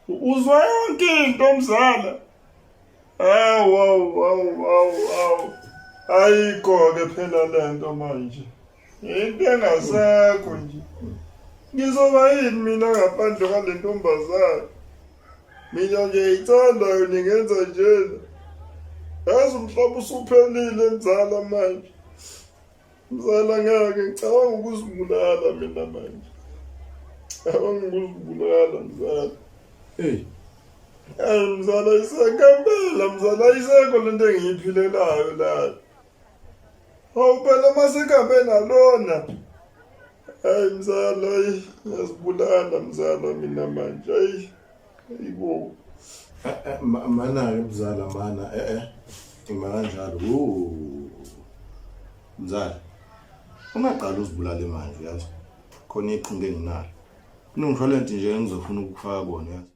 Uzwa yonke into mzala. Awu awu awu awu awu. Ayikho-ke phela le nto manje. Into engasekho nje. Ngizoba yini mina ngaphandle kwale ntombazane? Mina ngiyayithanda yona ingenza njena. Yazi umhlaba usuphelile mzala manje. Mzala ngeke ngicabanga ukuzibulala mina manje. Ngicabanga ukuzibulala mzala. Hey. Hayi mzala isekho impela mzala isekho lento engiyiphilelayo la. Hawu phela masekabe nalona. Hayi mzala hayi ngiyazibulala mzala mina manje hayi. Hayibo. Eh, eh, mana-ke mzala mana eh eh ima kanjalo mzala ungaqali uzibulale manje yazi khona iqhinga enginalo kunomshwalense nje engizofuna ukufaka kona yazi.